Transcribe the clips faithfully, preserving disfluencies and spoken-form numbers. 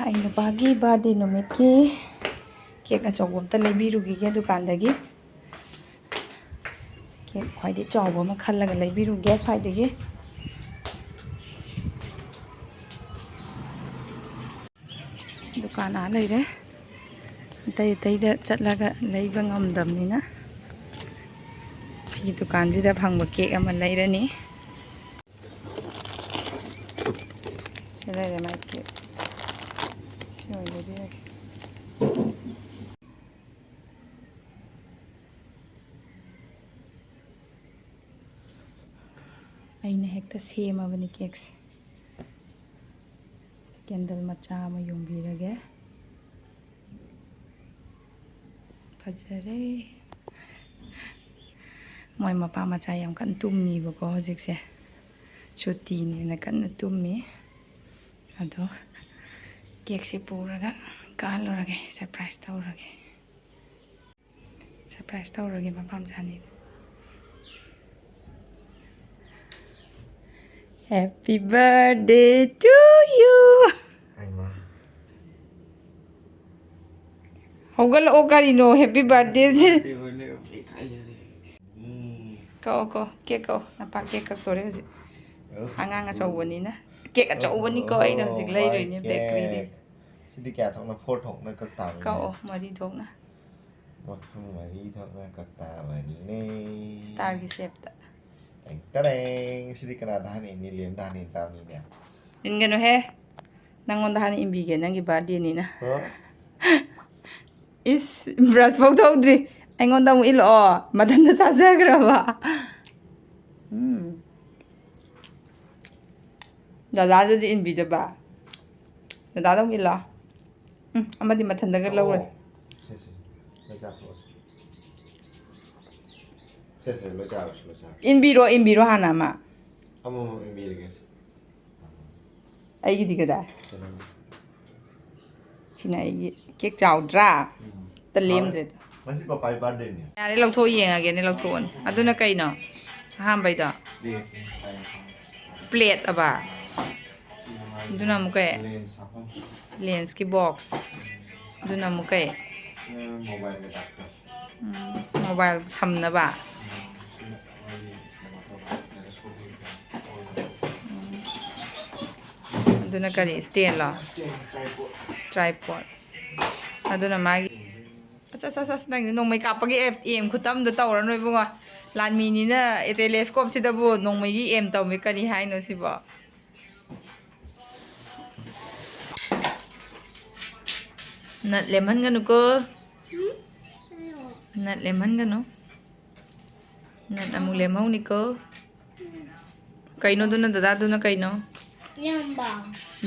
ꯑꯩ ꯅꯨꯄꯥꯒꯤ ꯕꯥꯔꯗꯦ ꯅꯨꯃꯤꯠꯀꯤ ꯀꯦꯛ ꯑꯆꯧꯕ ꯑꯝꯇ ꯂꯩꯕꯤꯔꯨꯈꯤꯒꯦ ꯗꯨꯀꯥꯟꯗꯒꯤ꯫ ꯀꯦꯛ ꯈ꯭ꯋꯥꯏꯗꯒꯤ ꯆꯥꯎꯕ ꯑꯃ ꯈꯜꯂꯒ ꯂꯩꯕꯤꯔꯨꯒꯦ ꯁ꯭ꯋꯥꯏꯗꯒꯤ꯫ ꯗꯨꯀꯥꯟ ꯑꯥ ꯂꯩꯔꯦ꯫ ꯑꯇꯩ ꯑꯇꯩꯗ ꯆꯠꯂꯒ ꯂꯩꯕ ꯉꯝꯗꯕꯅꯤꯅ ꯁꯤꯒꯤ ꯗꯨꯀꯥꯟꯁꯤꯗ ꯐꯪꯕ ꯀꯦꯛ ꯑꯃ ꯂꯩꯔꯅꯤ꯫ ꯁꯤ ꯂꯩꯔꯦ ꯃꯥꯏ ꯀꯦꯛ꯫ ꯁꯤ ꯑꯣꯏꯅ ꯂꯩꯕꯤꯔꯒꯦ꯫ ꯑꯩꯅ ꯍꯦꯛꯇ ꯁꯦꯝꯃꯕꯅꯤ ꯀꯦꯛꯁꯦ꯫ ꯀꯦꯟꯗꯜ ꯃꯆꯥ ꯑꯃ ꯌꯨꯡꯕꯤꯔꯒꯦ꯫ ꯐꯖꯔꯦ꯫ ꯃꯣꯏ ꯃꯄꯥ ꯃꯆꯥ ꯌꯥꯝ ꯀꯟꯅ ꯇꯨꯝꯃꯤꯕꯀꯣ ꯍꯧꯖꯤꯛꯁꯦ꯫ ꯁꯨꯇꯤꯅꯦꯅ ꯀꯟꯅ ꯇꯨꯝꯃꯤ꯫ ꯑꯗꯣ ꯀꯦꯛꯁꯦ ꯄꯨꯔꯒ ꯀꯥꯍꯜꯂꯨꯔꯒꯦ, ꯁꯔꯄ꯭ꯔꯥꯏꯁ ꯇꯧꯔꯒꯦ꯫ ꯁꯔꯄ꯭ꯔꯥꯏꯁ ꯇꯧꯔꯒꯦ ꯃꯄꯥ ꯃꯆꯥꯅꯤꯗ꯫ Happy birthday to you. ꯍꯩꯃꯥ꯫ ꯍꯧꯒꯠꯂꯛꯑꯣ ꯀꯔꯤꯅꯣ, happy birthday꯫ Birthday boy ꯂꯩꯔꯝꯕꯗꯤ ꯀꯥꯏꯖꯔꯦ꯫ ꯎꯝ꯫ ꯀꯛꯑꯣ, ꯀꯛꯑꯣ, ꯀꯦꯛ ꯀꯛꯑꯣ꯫ ꯅꯄꯥ ꯀꯦꯛ ꯀꯛꯇꯣꯔꯦ ꯍꯧꯖꯤꯛ꯫ ꯑꯣ꯫ ꯑꯉꯥꯡ ꯑꯆꯧꯕꯅꯤꯅ꯫ ꯀꯦꯛ ꯑꯆꯧꯕꯅꯤꯀꯣ ꯑꯩꯅ ꯍꯧꯖꯤꯛ ꯑꯣ, ꯂꯩꯔꯨꯏꯅꯦ ꯃꯥꯏ ꯕꯦꯀꯔꯤꯗꯒꯤ꯫ ꯀꯦꯛ꯫ ꯁꯤꯗꯤ ꯀꯌꯥ ꯊꯣꯛꯅ? ꯐꯣꯔ ꯊꯣꯛꯅ ꯀꯛ ꯇꯥꯕꯅꯤꯅꯦ꯫ ꯀꯛꯑꯣ, ꯃꯔꯤ ꯊꯣꯛꯅ꯫ ꯃꯈꯨꯝ ꯃꯔꯤ ꯊꯣꯛꯅ ꯀꯛ ꯇꯥꯕꯅꯤꯅꯦ꯫ ꯁ꯭ꯇꯥꯔꯒꯤ ꯁꯦꯞꯇ꯫ ꯇꯦꯡ ꯇꯔꯦꯡ! ꯁꯤꯗꯤ ꯀꯅꯥꯗ ꯍꯥꯟꯅ ꯏꯟꯅꯤ? ꯂꯦꯝꯗ ꯍꯥꯟꯅ ꯏꯟ ꯇꯥꯕꯅꯤꯅꯦ꯫ ꯏꯟꯒꯅꯨꯍꯦ꯫ ꯅꯪꯉꯣꯟꯗ ꯍꯥꯟꯅ ꯏꯟꯕꯤꯒꯦ, ꯅꯪꯒꯤ ꯕꯥꯔꯗꯦꯅꯤꯅ꯫ ꯍꯣ꯫ ꯏꯁ, ꯕ꯭ꯔꯁ ꯐꯥꯎ ꯇꯧꯗ꯭ꯔꯤ꯫ ꯑꯩꯉꯣꯟꯗ ꯑꯃꯨꯛ ꯏꯜꯂꯛꯑꯣ꯫ ꯃꯊꯟꯇ ꯆꯥꯖꯈ꯭ꯔꯕ꯫ ꯎꯝ꯫ ꯗꯗꯥꯗꯨꯗꯤ ꯏꯟꯕꯤꯗꯕ꯫ ꯗꯗꯥꯗ ꯑꯃꯨꯛ ꯏꯜꯂꯣ꯫ ꯎꯝ, ꯑꯃꯗꯤ ꯃꯊꯟꯗꯒ ꯂꯧꯔꯦ꯫ ꯑꯣ꯫ ꯁꯦ, ꯁꯦ, ꯁꯦ꯫ ꯂꯣꯏ ꯆꯥꯊꯣꯛꯑꯁꯤ꯫ ꯁꯦ, ꯁꯦ, ꯂꯣꯏ ꯆꯥꯔꯁꯤ, ꯂꯣꯏ ꯆꯥꯔꯁꯤ꯫ ꯏꯟꯕꯤꯔꯣ, ꯏꯟꯕꯤꯔꯣ ꯍꯥꯟꯅ ꯑꯃ꯫ ꯑꯃꯃꯝ ꯏꯟꯕꯤꯔꯒꯦ ꯁꯦ꯫ ꯑꯩꯒꯤꯗꯤ ꯀꯗꯥꯏ? ꯀꯩꯅꯣ꯫ ꯁꯤꯅ ꯑꯩꯒꯤ ꯀꯦꯛ ꯆꯥꯎꯗ꯭ꯔꯥ? ꯎꯝ꯫ ꯑꯝꯇ ꯂꯦꯝꯗ꯭ꯔꯦꯗ꯫ ꯉꯁꯤ ꯄꯄꯥꯏ ꯕꯥꯔꯗꯦꯅꯦ꯫ ꯌꯥꯔꯦ, ꯂꯧꯊꯣꯛꯑ ꯌꯦꯡꯉꯒꯦꯅꯦ, ꯂꯧꯊꯣꯛꯑꯣꯅꯦ꯫ ꯑꯗꯨꯅ ꯀꯩꯅꯣ? ꯑꯍꯥꯟꯕꯩꯗꯣ? ꯄ꯭ꯂꯦꯠ ꯑꯕ? ꯑꯗꯨꯅ ꯑꯃꯨꯛ ꯀꯩ? ꯂꯦꯟꯁꯀꯤ ꯕꯣꯛꯁ꯫ ꯑꯗꯨꯅ ꯑꯃꯨꯛ ꯀꯩ? ꯃꯣꯕꯥꯏꯜ ꯁꯝꯅꯕ꯫ ꯑꯗꯨꯅ ꯀꯔꯤ? ꯏꯁꯇꯦꯟꯂꯣ? ꯇ꯭ꯔꯥꯏꯄꯣꯠ꯫ ꯑꯗꯨꯅ ꯃꯥꯒꯤ꯫ ꯑꯁ ꯑꯁ ꯑꯁ ꯑꯁ, ꯅꯪꯗꯤ ꯅꯣꯡꯃꯩ ꯀꯥꯞꯄꯒꯤ ꯑꯦꯝ ꯈꯨꯇꯝꯗꯣ ꯇꯧꯔꯅꯨ ꯏꯕꯨꯡꯉꯣ꯫ ꯂꯥꯟꯃꯤꯅꯤꯅ ꯇꯦꯂꯦꯁꯀꯣꯞꯁꯤꯗꯕꯨ ꯅꯣꯡꯃꯩꯒꯤ ꯑꯦꯝ ꯇꯧꯃꯤ ꯀꯔꯤ ꯍꯥꯏꯅꯣ ꯁꯤꯕꯣ? ꯅꯠ ꯂꯦꯝꯍꯟꯒꯅꯨꯀꯣ꯫ ꯅꯠ ꯂꯦꯝꯍꯟꯒꯅꯨ꯫ ꯅꯠ ꯑꯃꯨꯛ ꯂꯦꯝꯍꯧꯅꯤꯀꯣ꯫ ꯀꯩꯅꯣꯗꯨꯅ, ꯗꯗꯥꯗꯨꯅ ꯀꯩꯅꯣ? ꯌꯦꯡꯕ꯫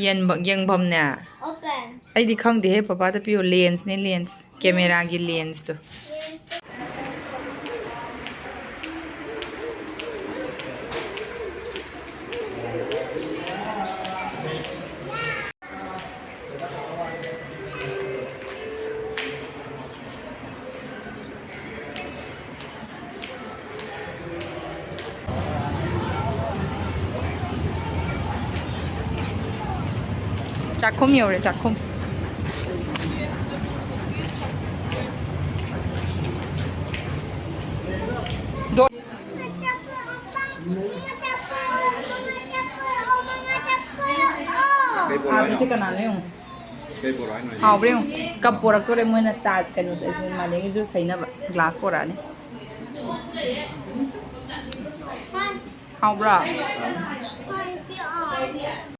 ꯌꯦꯡꯕ, ꯌꯦꯡꯐꯝꯅꯦ? ꯑꯣꯄꯦꯟ꯫ ꯑꯩꯗꯤ ꯈꯪꯗꯦꯍꯦ, ꯄꯄꯥꯗ ꯄꯤꯌꯣ꯫ ꯂꯦꯟꯁꯅꯦ, ꯂꯦꯟꯁ꯫ ꯀꯦꯃꯦꯔꯥꯒꯤ ꯂꯦꯟꯁꯇꯣ꯫ ꯆꯥꯛꯈꯨꯝ ꯌꯧꯔꯦ, ꯆꯥꯛꯈꯨꯝ꯫ ꯑꯥꯗꯁꯦ ꯀꯅꯥꯅꯣ ꯌꯦꯡꯉꯣ꯫ ꯀꯩ ꯄꯣꯔꯛꯑꯣ ꯍꯥꯏꯅꯣ ꯍꯥꯏꯁꯦ? ꯍꯥꯎꯕ꯭ꯔꯥ ꯌꯦꯡꯉꯣ꯫ ꯀꯞ ꯄꯣꯔꯛꯇꯣꯔꯦ ꯃꯣꯏꯅ꯫ ꯆꯥ ꯀꯩꯅꯣꯗ, ꯃꯥꯂꯦꯝꯒꯤ ꯖꯨꯁ ꯍꯩꯅꯕ ꯒ꯭ꯂꯥꯁ ꯄꯣꯔꯛꯑꯅꯤ꯫ ꯍꯥꯎꯕ꯭ꯔꯣ?